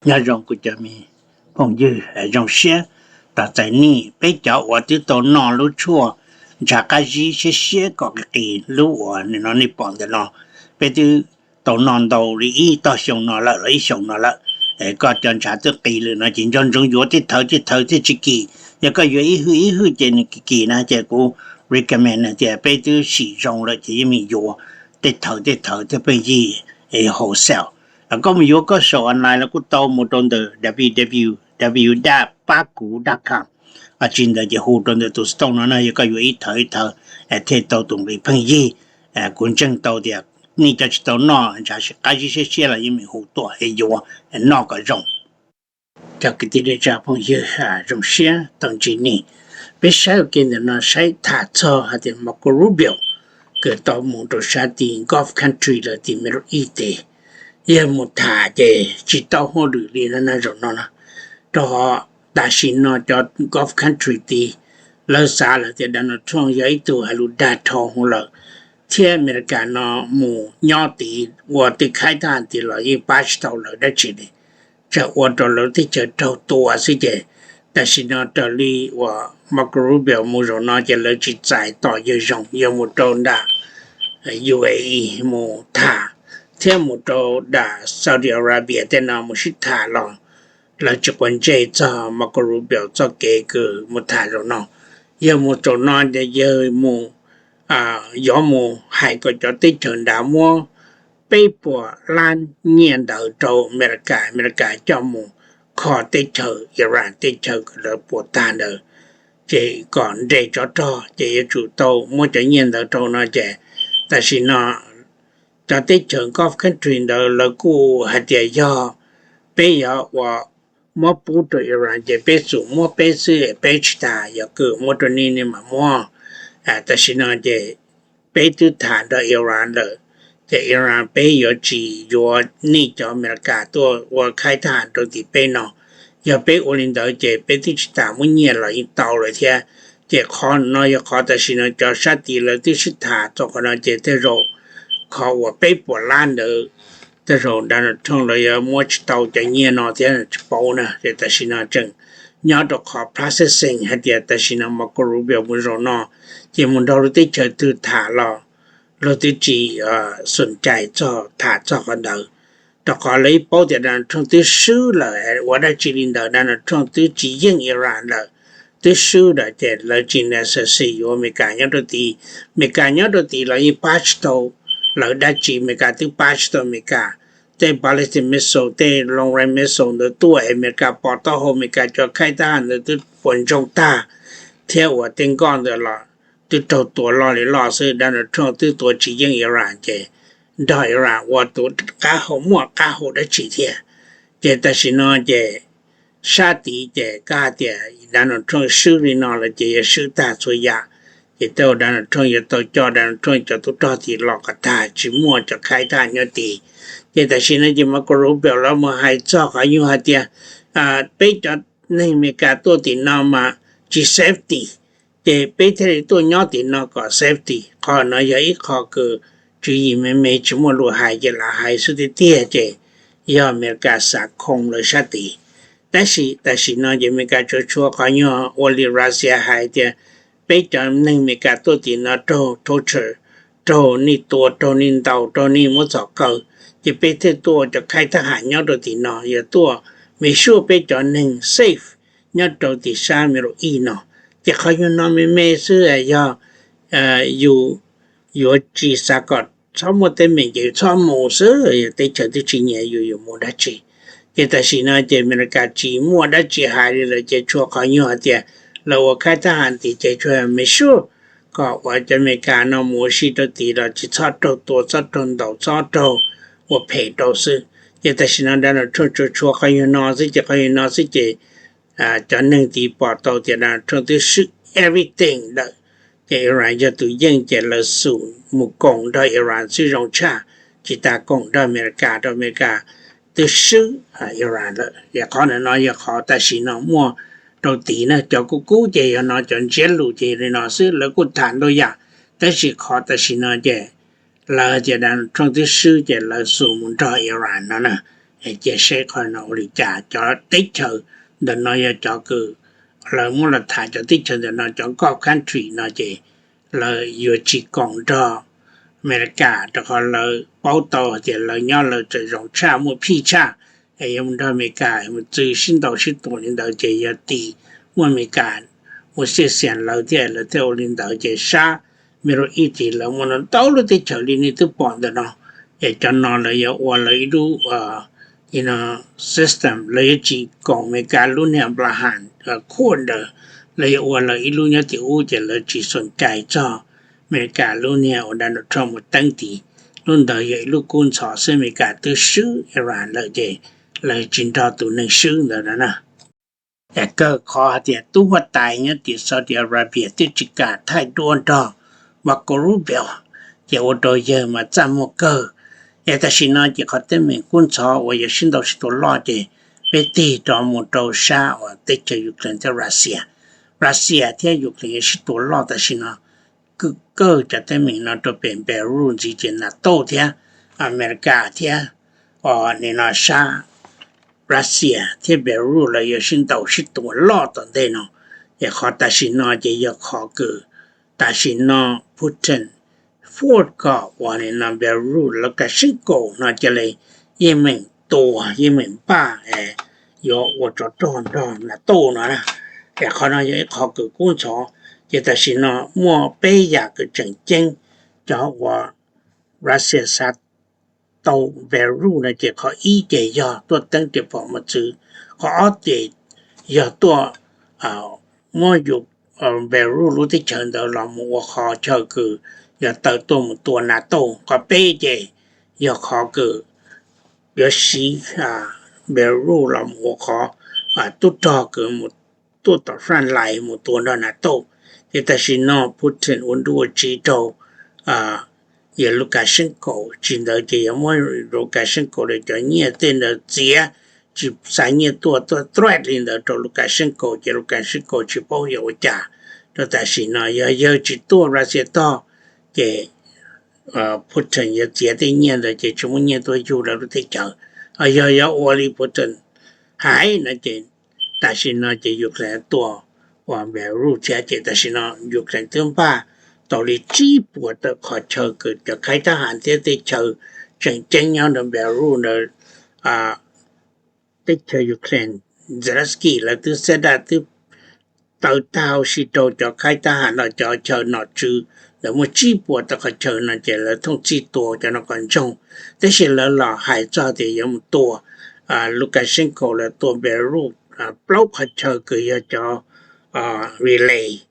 Nyob zoo kuv cov me phooj ywg, zoo siab tau txais nej. Peb cov uas twb tau noj lub tshuaj ntshav qab zib siab siab kom qis qis lub uas nim no nej pom ntawm no, peb twb tau noj ntau li ib tog xyoo no lawm los ib xyoos no lawm. Koj cov ntshav twb qis lawm no ces nco ntsoov yuav tej thawv tej thawv thiaj tsis kis. Yog koj yuav ib hwj ib hwj ces nws kis kis na, ces kuv recommend tias peb twb sim zoo lawm ces yeej meem yuav tej thawv tej thawv thiaj pheej yig wholesale. Koj mus yuav koj saum online los kuj tau, mus rau ntawm www dot pab kuv dot com, tsis ntawd ces hu rau ntawm tus xov tooj no na, yog koj yuav ib thawv ib thawv thiaj tau tus nqi pheej yig. Kuv ntseeg tau tias nej cov tsis tau noj ntshav qab zib siab siab los yeej meem hu tuaj es yuav noj kom zoo. Cov kwv tij neej tsa phooj ywg, zoo siab tau ntsib nej. Peb saib ua ke ntawm no saib tham txog hais tias Marco Rubio kws tau mus rau sab tim Gulf country lawm tim Middle East tes, yog mus tham ces tsis tau hauj lwm li na zaum no na. Rau qhov tam sim no cov Gulf country tid lawv xav lawm tias Donald Trump yog ib tug hais lus dag dhau hwv lawm, thiab Amelikas no mus nyob tid ua tej khaib thab ham tid los yeej pab tsis tau lawv dab tsi li, tsuas ua rau lawv teb chaws raug tua xwb ces tam sim no raws li uas Marco Rubio mus zaum no ces lawv tsis txais tos yawg zoo, yog mus rau nram U A E mus tham, thiab mus rau nram Saudi Arabia tej no mus sib tham los lawv tsis quav ntsej txog Marco Rubio txoj kev kws mus tham zaum no. Yawg mus zaum no ces yawg mus yuav mus hais kom cov teb chaws nrad muab peb puas lab nyiaj ntawd rau Amelikas, Amelikas coj mus kho teb chaws Iran, teb chaws kws lawv puas tag ntawd, ces kom nres tsov rog ces yuav tsum tau muab cov nyiaj ntawd rau no ces tam sim no cov teb chaws Gulf country ntawd lawv kuj hais tias yog peb yuav ua muab pub rau Iran ces peb xum muab peb xwb, peb tsis tas yog kws muab rau nej nej mam muab. Tam sim no ces peb twb tham nrog Iran lawm, ces Iran peb yuav tsis yuav nej cov Amelikas tuaj ua khaib thab ham rau tim peb no. Yog peb ua li ntawd ces peb twb tsis tas muab nyiaj los yeej tau lawm thiab. Ces qhov no yog qhov tam sim no cov sab tid lawv twb sib tham txog qhov no ces tej zaum qhov uas peb puas lab ntawd tej zaum Donald Trump lawv yuav muab tsis tau cov nyiaj no thiab tsis paub na. Ces tam sim no tseem nyob rau qhov processing hais tias tam sim no Marco Rubio mus zaum no ces mus nrog lub teb chaws twg tham los luag twb tsis xum cai txog tham txog qhov ntawd. Rau qhov lawv yeej paub tias Donald Trump twb swb lawm, ua dab tsi li ntawd Donald Trump twb tsis yeej Iran lawm, twb swb lawm ces lawv tsis necessary yuav Amelikas nyob rau tid. Amelikas nyob rau tid los yeej pab tsis tau lawv dab tsi, Amelikas twb pab tsis tau Amelikas. Tej ballistic missile, tej long range missile ntawd tuaj Amelikas pom taub hau, Amelikas cov khaib thab ham ntawd twb puas ntsoog tag, thiab uas tej nkoj ntawd los twb raug tua loj li loj xwb. Donald Trump twb tua tsis yeej Iran ces nrog Iran ua tus qab hau muaj qab hau dab tsi thiab. Ces tam sim no ces sab tid ces koj hais tias Donald Trump swb li no lawm ces yuav swb tag txhua yam. Ces tej Donald Trump yuav tau coj Donald Trump cov tub rog tid los kom tag, tsis muaj cov khaib thab nyob tid. Ces tam sim no ces Marco Rubio lawv mus hais txog qhov nyuag hais tias peb cov neeg Amelikas tuaj tim no mas tsis safety, ces peb thiaj li tuaj nyob tim no kom safety. Qhov no yog ib qho kws tswv yim me me tsis muaj lus hais ces lam hais xwb tiag tiag ces yog Amelikas xav khoo lawv sab tid. Tab sis tam sim no ces Amelikas tsuas tshuav qhov nyuag ua li Russia hais tias peb cov neeg Amelikas tuaj tim no raug torture, raug nej tua, raug nej ntaus, raug nej muab txhom kaw, ces peb thiaj tuaj ua cov khaib thab ham nyob rau tim no, yog tuaj make sure peb cov neeg safe nyob rau tim sab Middle East no. Ces qhov nyuag no me me xwb, yog yus yuav tsis xav kom txhob muaj teeb meem ces txhob mus xwb, teb chaws twb tsis nyiam yus yuav mus dab tsi. Ces tam sim no ces Amelikas tsis muaj dab tsi hais li lawm ces tshuav qhov nyuag hais tias lawv ua khaib thab ham tid ces tsuas make sure kom uas cov Amelikas no mus ua si rau tid los tsis txhob raug tua, txhob raug ntaus, txhob raug ua phem rau xwb. Ces tam sim no Donald Trump tsuas tshuav qhov nyuag no xwb ces qhov nyuag no xwb ces cov neeg tid pom tau tias Donald Trump twb swb everything lawm. Ces Iran yog tus yeej ces lawv xum mus koom nrog Iran xwb zoo tshaj, tsis tas koom nrog Amelikas rau Amelikas twb swb Iran lawm. Ces qhov ntawm no yog qhov tam sim no muaj rau tid na. Cov kub kub ces yog no cov ntsiab lus ces li no xwb, lawv kuj tham ntau yam, tab sis qhov tam sim no ces lawv tias Donald Trump twb swb ces lawv xum mus nrog Iran no na. Cia seb qhov no ua li cas. Cov teb chaws ntawm no yog cov kws lawv muab los tham, cov teb chaws ntawm no cov Gulf country no ces lawv yuav tsis koom nrog Amelikas rau qhov lawv paub tau hais tias lawv nyob lawv tseem zoo tshaj, muaj phij tshaj, es yuav mus nrog Amelikas mus txwv sib ntaus sib tua li ntawd ces yog tis muaj Amelikas mus xiaj xias lawv thiab, lawv thiaj ua li ntawd. Ces sab Middle East lawv muaj ntau lub teb chaws li nej twb pom ntawm no, ces cov no lawv yuav ua lawv ib lub system, lawv yuav tsis koom Amelikas lub niag Abraham Accord ntawd, lawv yuav ua lawv ib lub nyob tim ub ces lawv tsis xom cai txog Amelikas lub niag uas Donald Trump mus teeb tid. Lub ntawd yog ib lub kub ntxhov xwb, Amelikas twb swb Iran lawm ces lawv tsis nrog tus neeg swb ntawd no na. Kawg qhov hais tias tub huab tais nyob tim Saudi Arabia twb tsis kam thaij duab nrog Marco Rubio, ces ua rau yawg mas txaj muag kawg. Es tam sim no ces qhov teeb meem kub ntxhov uas yog sib ntaus sib tua loj ces peb tig rov mus rau sab uas teb chaws Ukraine thiab Russia. Russia thiab Ukraine yuav sib tua loj tam sim no, kawg cov teeb meem no rau pem Belarus ntxiv ces NATO thiab Amelikas thiab nim no sab Russia thiab Belarus lawv yuav sib ntaus sib tua loj tom ntej no. Ces qhov tam sim no ces yog qhov kws tam sim no Putin force kom uas nim no Belarus Lukashenko no cia li yeej meem tua yeej meem npaj yuav ua tsov rog nrog NATO no na. Ces qhov no yog ib qho kws kub ntxhov. Ces tam sim no muaj peb yam kws tseem ceeb cov uas Russia xa tau Belarus no ces qhov ib ces yog tuaj teeb riam phom mus txwv, qhov ob ces yog tuaj muab yus Belarus lub teb chaws ntawd los mus ua qhov chaw kws yuav tawm tuaj mus tua NATO. Qhov peb ces yog qhov kws yuav siv Belarus los mus ua qhov tub rog kws mus tuaj tom front line mus tua nrog NATO. Ces tam sim no Putin ua ntu ua tsiv rau yawg Lukashenko, tsis ntawd ces yuav muab Lukashenko lawv cov nyiaj tej ntawd txiav, tsis xa nyiaj tuaj, tuaj threat li ntawd rau Lukashenko ces Lukashenko tsis paub yuav ua cas. Rau tam sim no yog yawg tsis tuaj Russia tog ces Putin yuav txiav tej nyiaj ntawd ces tsis muaj nyiaj tuaj yug lawv lub teb chaws. Yog yuav ua li Putin hais no ces tam sim no ces Ukraine tua uas Belarus thiab ces tam sim no Ukraine twb npaj tau li tsib puas tawm qhov chaw kws cov khaib thab ham thiab tej chaw tseem ceeb nyob nrog Belarus ntawd, teb chaws Ukraine, Zelensky lawv twb set up twb taw tag huv si rau cov khaib thab ham los cov chaw nom tswv ntawd muaj tsib puas tawm qhov chaw no ces lawv thooj txhij tua cov no kom ntsoog. Tab sis lawv los hais txog tias yuav mus tua Lukashenko lawv tua Belarus plaub qhov chaw kws yog cov relay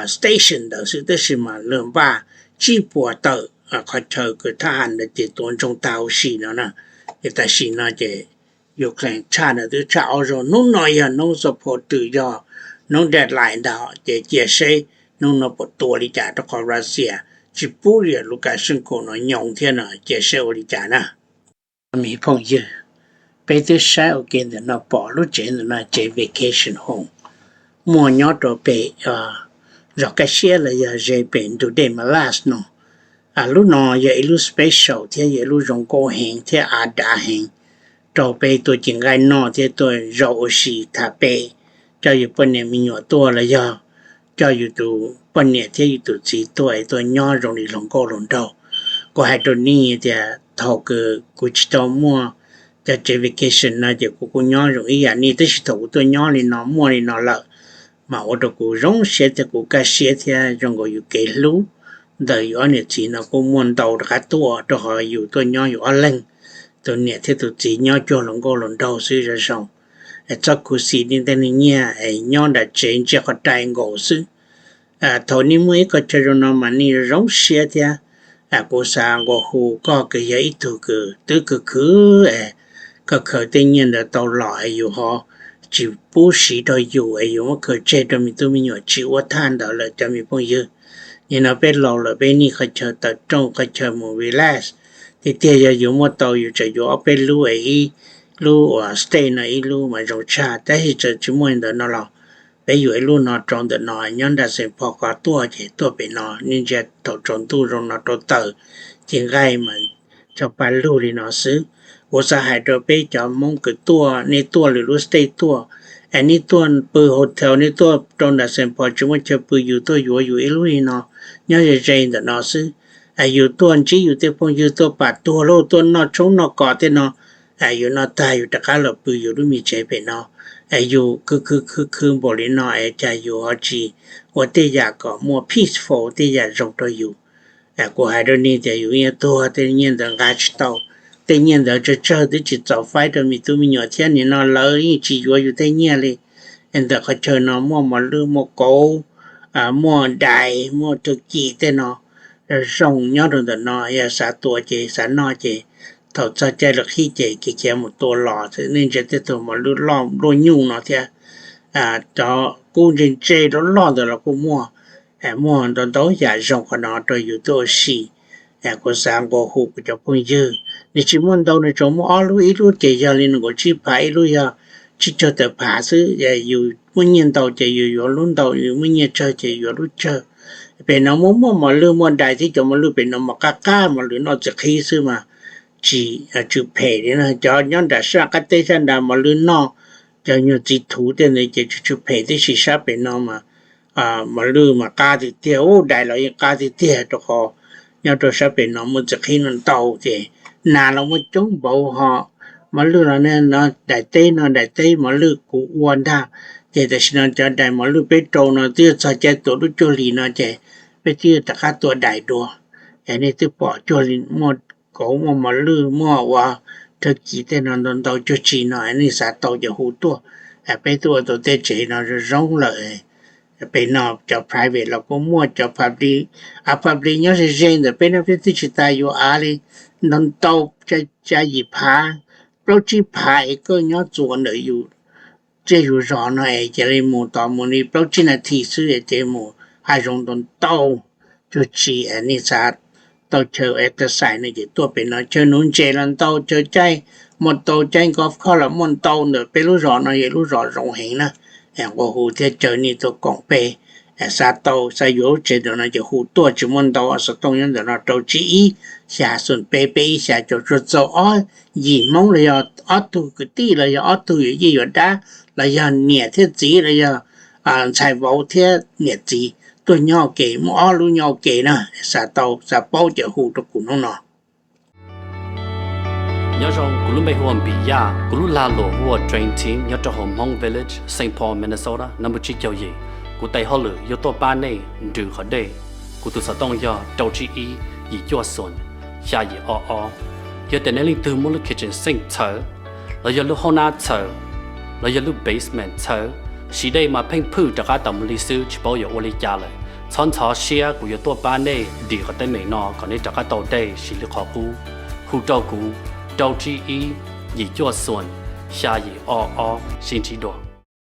station ntawd xwb, tab sis mas lawv npaj tsib puas tawm qhov chaw kws thab ham ntawd ces tua ntsoog tag huv si no na. Ces tam sim no ces Ukraine tshaj ntawd twb tshaj ob zaug, hnub no yog hnub support twm yog hnub deadline ntag ces cia seb hnub no puas tua li cas rau qhov Russia tsis pub yawg Lukashenko no nyoos thiab no cia seb ua li cas na. Me phooj ywg, peb twb saib ua ke ntawm no pom lub tsev ntawm no tsev vacation home muaj nyob rau pem zos Kaj Siab los yog ze pem ntug dej Malas no. Lub no yog ib lub special thiab yog ib lub zoo nkauj heev thiab av dav heev rau peb tuaj cev nqaij noj thiab tuaj zaum ua si tham pem, coj yus poj niam me nyuam tuaj los yog coj yus tus poj niam thiab yus tus txiv tuaj es tuaj nyob zoo li hluas nkauj hluas nraug. Kuv hais rau nej tias thaum kws kuv tsis tau muaj cov tsev vacation no ces kuv kuj nyob zoo ib yam nej, tab sis thaum kuv tuaj nyob li no muaj li no lawm mas ua rau kuv zoo siab thiab kuv kaj siab thiab zoo nkaus yus kev hlub ntawm yus ob niam txiv no kuj muaj ntau rov qab tuaj rau qhov yus tuaj nyob yus ob leeg, tus niam thiab tus txiv nyob cuag hluas nkauj hluas nraug xwb zoo zoo. Txhob khuv xim tej neeg nyiaj es nyob nram tsev ntsia qhov rai nkaus xwb. Thaum nej muaj ib qho chaw zoo no mas nej zoo siab thiab. Kuv xav nqua hu koj kws yog ib tug kws twb khwv khwv, khaws khaws tej nyiaj ntawd tau los es yus ho tsis pub siv rau yus es yus muab khaws tseg rau me tub me nyuam tsis ua thaj ntawd lawm cov me phooj ywg. Nim no peb laus lawm peb nij qhov chaw tawm rooj qhov chaw mus relax. Tiag tiag yog yus muaj tau yus tseem yuav ob peb lub es ib lub uas state no ib lub mas zoo tshaj, tab sis tseem tsis muaj li ntawd no los peb yuav ib lub no rau ntawm no nyob nram Saint Paul qhov tuaj ces tuaj pem no nej ntsia thaum tsaus ntuj zoo no rau taws ces nqaij mas tso pa lug li no xwb. Kuv xav hais rau peb cov Hmoob kws tuaj, nej tuaj lwm lub state tuaj, es nej tuaj pw hotel, nej tuaj rau nram Saint Paul tsis muaj chaw pw, yus tuaj yuav yus ib lub li no nyob ze ze ntawm no xwb. Yus tuaj ntsib yus tej phooj ywg, tuaj pam tuag lauj, tuaj noj tshoob noj kos tej no, yus noj tag yus rov qab los pw yus lub me tsev pem no. Yus khwv khwv khwv khwv npaum li no es cas yus ho tsis ua tej yam kom muaj peaceful, tej yam zoo rau yus. Kuv hais rau nej tias yus yuav tuag tej nyiaj ntawd nqa tsis tau, tej nyiaj ntawd tsawg tsawg twb tsis txaus faib rau me tub me nyuam thiab, nim no lawv yeej tsis yuav yus tej nyiaj li. Ntawm qhov chaw no muaj mos lwj, muaj kauv, muaj dais, muaj turkey tej no zoo nyob rau ntawm no, yog xav tua ces xav noj ces thaum txog caij lwm qhib ces khiav khiav mus tua los xwb. Nej ntsia tej tug mos lwj loj npluaj nyuj no thiab, cov kub ntse ntse loj loj ntawd los kuj muaj. Muaj ntau ntau yam zoo qhov no rau yus tuaj ua si. Kuv xav nqua hu kuv cov phooj ywg, nws tsis muaj ntau, nws tsuas muaj ob lub, ib lub ces yog li nees nkaum tsib phav, ib lub yog tsib caug tawm phav xwb. Yus muaj nyiaj ntau ces yus yuav lub ntau, yus muaj nyiaj tsawg ces yuav lub tsawg. Pem no muaj muaj mos lwj, muaj dais thiab, cov mos lwj pem no mas qab qab, mos lwj noj txiv qhib xwb mas tsis tsw phem li na. Cov nyob nram sab qab teb sab nrad mos lwj noj, cov nyuag txiv thuv tej ntawd ces tsw tsw phem tib si. Sab pem no mas mos lwj mas qab tiag tiag, dais los yeej qab tiag tiag, rau qhov nyob rau sab pem no muaj txiv qhib no ntau ces nas los muaj coob npaum ho. Mos lwj los no, daim teb no daim teb mos lwj kuv ua ntag, ces tam sim no cov dais mos lwj peb rau no twb yuav txog caij tua lub cuaj hlis no ces peb twb yuav rov qab tua dais dua. Es nej twb pom cuag li muaj kauv, muaj mos lwj, muaj ua turkey tej no ntau ntau cuag tsi no, nej xav tau ces hu tuaj. Peb twb ua tau tej tsev no zoo zoo lawm. Pem no cov private los kuj muaj, cov public, public nyob ze ze ntawm peb no peb twb tsis tas yuav av li, ntau ntau, xya yim phav, plaub tsib phav es koj nyob txuas ntawm yus tsiaj yus zos no es cia li mus tos mus li plaub tsib nas this xwb ces mus hav zoov ntau ntau cuag tsi. Nej xav tau chaw exercise no ces tuaj pem no, chaw nuv ntses los ntau, chaw caij, muaj tau caij golf course los muaj ntau ntawm peb lub zos no, yog lub zos zoo heev na. Nqua hu thiab caw nej tuaj koom peb. Xav tau xav yuav lub tsev ntawm no ces hu tuaj, tsis muaj ntau, xov tooj nyob ntawm no, rau tsib ib xya xoom peb peb ib xya, caum tsuag txaus ob yim Hmoob los yog ob tug kwv tij los yog ob tug yuav yij yuav dab los yog niam thiab txiv los yog ntxhais vauv thiab niam txiv tuaj nyob ua ke, muaj ob lub nyob ua ke na. Xav tau xav paub ces hu rau kuv hnub no. Nyob zoo, kuv lub npe hu ua Npis Yaj, kuv lub lag luam hu ua Dream Team nyob rau hauv Hmong Village, Saint Paul, Minnesota, nab npawb tsib caug yim. Kuv tes hauj lwm yuav tuaj pab nej nrws qhov dej. Kuv tus xov tooj yog rau tsib ib yim cuaj xoom xya yim ob ob. Yog tias nej leej twg muaj lub kitchen sink txhawv, los yog lub hoob nab txhawv, los yog lub basement txhawv, siv dej mas pheej phwj rov qab tas mus li xwb, tsis paub yuav ua li cas lawm, txhob ntxhov siab, kuv yuav tuaj pab nej dim qhov teeb meem no kom nej rov qab tau dej siv li qhov qub. Hu rau kuv rau tsib ib yim cuaj xoom xya yim ob ob, sib ntsib dua.